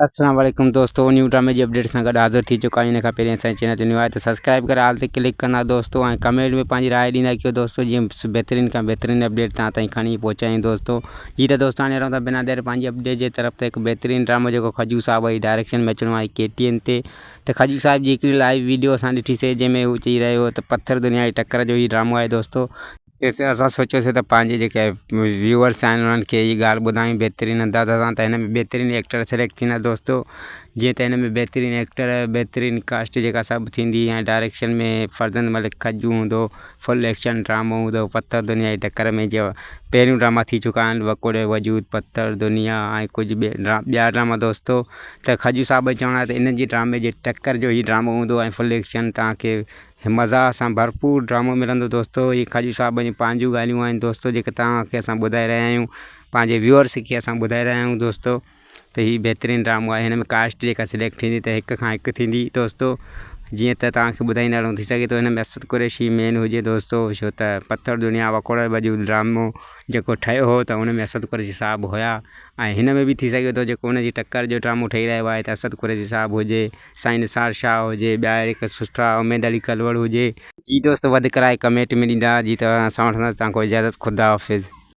السلام عليڪم دوستو نيو ڊرامي جي اپڊيٽ سان گڏ حاضر ٿي چڪا آهيون ان کان پهرين اسان جي چينل تي نيو آهي ته سبسڪرائب ڪري آل تي ڪلڪ ڪندا دوستو ۽ ڪمينٽ ۾ پنهنجي راء ڏيندا ڪيو دوستو جيئن بهترين کان بهترين اپڊيٽ توهان تائين کڻي پهچايون دوستو جي ته دوستو هاڻي هلون ٿا بنا دير پنهنجي اپڊيٽ جي طرف ته هڪ بهترين ڊرامو جيڪو کجو صاحب جي ڊائريڪشن ۾ اچڻو آهي ڪي ٽي اين تي ته کجو صاحب جي هڪڙي لائيو ويڊيو اسان ڏٺي سي جنهن ۾ هو چئي رهيو هو ته پٿر دنيا جي ٽڪر جو هي ڊرامو آهي دوستو تيسين اسان سوچيوسين ته پنهنجي جيڪي ويوئرس آهن انهن کي هي ڳالهه ٻڌايون بهترين انداز سان ته هن ۾ بهترين ايڪٽر سليڪٽ ٿيندا دوستو جيئن ته هن ۾ بهترين ايڪٽر بهترين ڪاسٽ جيڪا سڀ ٿيندي ۽ ڊائريڪشن ۾ فرزند ملڪ کجو هوندو فل ايڪشن ڊرامو هوندو پٿر دنيا جي ٽڪر ۾ جو پهريون ڊراما ٿي چڪا آهن وڪوڙي وجود پٿر دنيا ۽ ڪجهه ٻيا ڊراما دوستو ته کجو صاحب جو چوڻ آهي ته انهن جي ڊرامي جي ٽڪر جو هي ڊرامو هوندو ۽ فل ايڪشن توهان کي مزاح سان ڀرپور ڊرامو ملندو دوستو هي خواجو صاحب جون پنهنجون ڳالهيون آهن دوستو جيڪي توهان کي اسان ٻڌائي رهيا آهيون پنهنجي ويوئرس کي اسان ٻڌائي رهيا آهيون دوستو ته هي بهترين ڊرامو آهي هن ۾ ڪاسٽ جيڪا سليڪٽ ٿيندي ته هڪ کان هڪ ٿيندي دوستو جيئن ته توهان کي ٻڌائيندا هلون ٿي سگهي ٿو هن ۾ اسد قريشي مين هجي دوستو ڇو ته پٿر دنيا وڪوڙ وجود ڊرامو جيڪو ٺهيو هو ته ان ۾ اسد قريشي صاحب هيا ۽ هن ۾ به ٿي سگهي ٿو جيڪو ان جي ٽڪر جو ڊرامو ٺهي رهيو آهي ته اسد قريشي صاحب هجي سائين نثار شاهه هجي ٻيا اهڙي ڪا سٺا اميد علي ڪلوڙ هجي. جي دوستو وڌيڪ راء ڪمينٽ ۾ ڏيندا جي ته اسان وٺنداسين توهان کان اجازت خدا حافظ.